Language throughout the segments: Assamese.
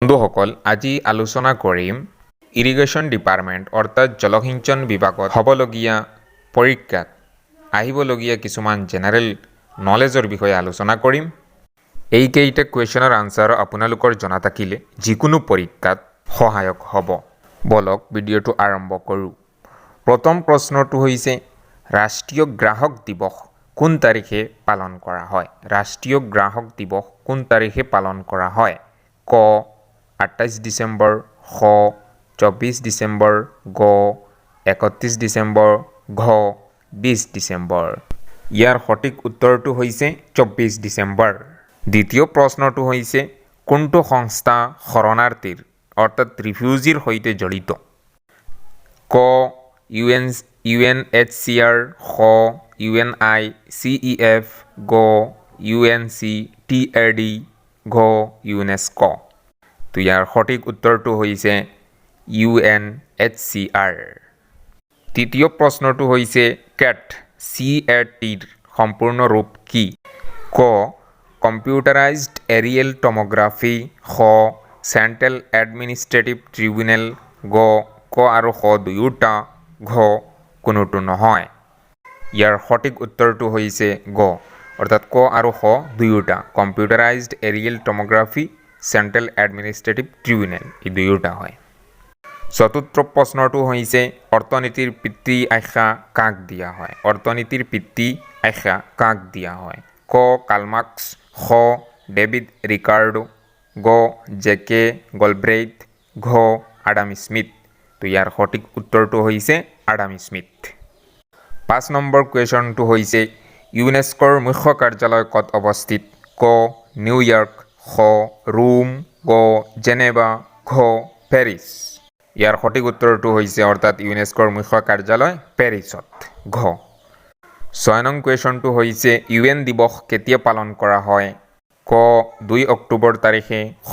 বন্ধুসকল, আজি আলোচনা কৰিম ইৰিগেশ্যন ডিপাৰ্টমেণ্ট অৰ্থাৎ জলসিঞ্চন বিভাগত হ'বলগীয়া পৰীক্ষাত আহিবলগীয়া কিছুমান জেনেৰেল নলেজৰ বিষয়ে আলোচনা কৰিম। এইকেইটা কুৱেশ্যনৰ আনচাৰ আপোনালোকৰ জনা থাকিলে যিকোনো পৰীক্ষাত সহায়ক হ'ব। বলক, ভিডিঅ'টো আৰম্ভ কৰোঁ। প্ৰথম প্ৰশ্নটো হৈছে, ৰাষ্ট্ৰীয় গ্ৰাহক দিৱস কোন তাৰিখে পালন কৰা হয়? ৰাষ্ট্ৰীয় গ্ৰাহক দিৱস কোন তাৰিখে পালন কৰা হয়? ক 28 ডিচেম্বৰ, খ 24 ডিচেম্বৰ, গ 31 ডিচেম্বৰ, ঘ 20 ডিচেম্বৰ। ইয়াৰ সঠিক উত্তৰটো হৈছে 24 ডিচেম্বৰ। দ্বিতীয় প্ৰশ্নটো হৈছে, কোনটো সংস্থা শৰণাৰ্থীৰ অৰ্থাৎ ৰিফিউজিৰ সৈতে জড়িত? ক ইউএনএইচচিআৰ, খ ইউএনআই চিইএফ, গ ইউএনচিটিএডি, ঘ ইউনেস্ক'। তো ইয়াৰ সঠিক উত্তৰটো হৈছে ইউএনএইচচিআৰ। তৃতীয় প্ৰশ্নটো হৈছে, কেট, চি এ টিৰ সম্পূৰ্ণ ৰূপ কি? ক কম্পিউটাৰাইজড এৰিয়েল টম'গ্ৰাফী, খ চেণ্ট্ৰেল এডমিনিষ্ট্ৰেটিভ ট্ৰিব্যুনেল, গ ক আৰু খ দুয়োটা, ঘ কোনোটো নহয়। ইয়াৰ সঠিক উত্তৰটো হৈছে গ, অৰ্থাৎ ক আৰু খ দুয়োটা। Computerized Aerial Tomography, Central Administrative Tribunal, এই দুয়োটা হয়। চতুৰ্থ প্ৰশ্নটো হৈছে, অৰ্থনীতিৰ পিতৃ আখ্যা কাক দিয়া হয়? অৰ্থনীতিৰ পিতৃ আখ্যা কাক দিয়া হয়? ক কাৰ্ল মাৰ্ক্স, খ ডেভিড ৰিকাৰ্ডো, গ জে কে গলব্ৰেইথ, ঘ আডাম স্মিথ। তো ইয়াৰ সঠিক উত্তৰটো হৈছে আডাম স্মিথ। 5 নম্বৰ কুৱেশ্যনটো হৈছে, ইউনেস্কোৰ মুখ্য কাৰ্যালয় ক'ত অৱস্থিত? ক নিউয়ৰ্ক, খ ৰোম, গ জেনেভা, ঘ পেৰিছ। ইয়াৰ সঠিক উত্তৰটো হৈছে, অৰ্থাৎ ইউনেস্কোৰ মুখ্য কাৰ্যালয় পেৰিছত, ঘ। 6 নং কুৱেশ্যনটো হৈছে, ইউএন দিৱস কেতিয়া পালন কৰা হয়? ক 2 অক্টোবৰ তাৰিখে, খ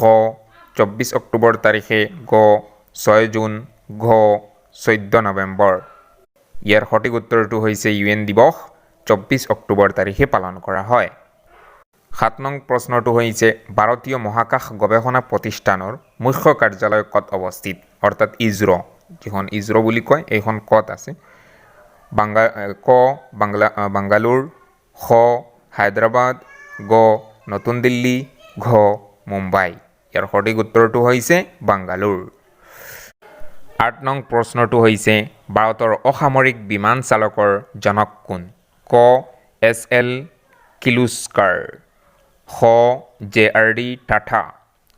24 অক্টোবৰ তাৰিখে, গ 6 জুন, ঘ 14 নৱেম্বৰ। ইয়াৰ সঠিক উত্তৰটো হৈছে ইউএন দিৱস 24 অক্টোবৰ তাৰিখে পালন কৰা হয়। 7 নং প্ৰশ্নটো হৈছে, ভাৰতীয় মহাকাশ গৱেষণা প্ৰতিষ্ঠানৰ মুখ্য কাৰ্যালয় ক'ত অৱস্থিত? অৰ্থাৎ ইছৰ', যিখন ইছৰ' বুলি কয়, এইখন ক'ত আছে? ক বাংগালোৰ, খ হায়দৰাবাদ, গ নতুন দিল্লী, ঘ মুম্বাই। ইয়াৰ সঠিক উত্তৰটো হৈছে বাংগালোৰ। 8 নং প্ৰশ্নটো হৈছে, ভাৰতৰ অসামৰিক বিমান চালকৰ জনক কোন? ক এছ এল কিৰ্লোস্কাৰ, খ জে আৰ ডি টাটা,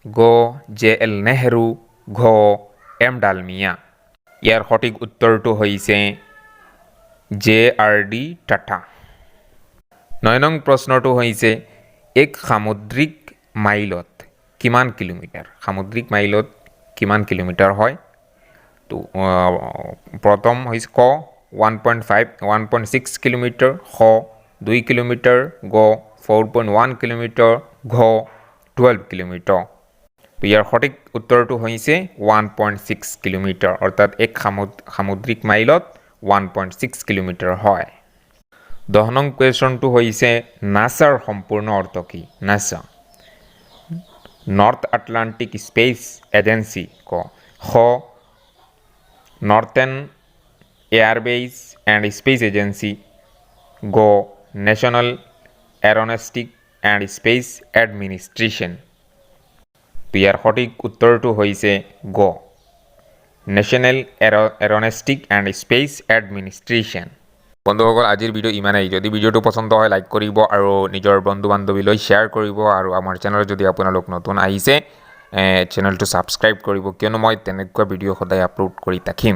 গ জে এল নেহেৰু, ঘ এম ডালমিয়া। ইয়াৰ সঠিক উত্তৰটো হৈছে জে আৰ ডি টাটা। 9 নং প্ৰশ্নটো হৈছে, এক সামুদ্ৰিক মাইলত কিমান কিলোমিটাৰ? সামুদ্ৰিক মাইলত কিমান কিলোমিটাৰ হয়? তো প্ৰথম হৈছে ক 1.5, 1.6 কিলোমিটাৰ, খ 2 কিলোমিটাৰ, গ 4.1 কিলোমিটাৰ, ঘ 12 কিলোমিটাৰ। তো ইয়াৰ সঠিক উত্তৰটো হৈছে 1.6 কিলোমিটাৰ, অৰ্থাৎ এক সামুদ্ৰিক মাইলত 1.6 কিলোমিটাৰ হয়। 10 নং কুৱেশ্যনটো হৈছে, নাছাৰ সম্পূৰ্ণ অৰ্থ কি? NASA, north Atlantic space agency ক, খ Northern Airbase and Space Agency, গ National Aeronautic and Space Administration। তো ইয়াৰ সঠিক উত্তৰটো হৈছে গ National Aeronautic and Space Administration। বন্ধুসকল, আজিৰ ভিডিঅ' ইমানেই। যদি ভিডিঅ'টো পচন্দ হয়, লাইক কৰিব আৰু নিজৰ বন্ধু বান্ধৱীলৈ শ্বেয়াৰ কৰিব। আৰু আমাৰ চেনেলত যদি আপোনালোক নতুন আহিছে, চেনেলটো ছাবস্ক্ৰাইব কৰিব, কিয়নো মই তেনেকুৱা ভিডিঅ' সদায় আপলোড কৰি থাকিম।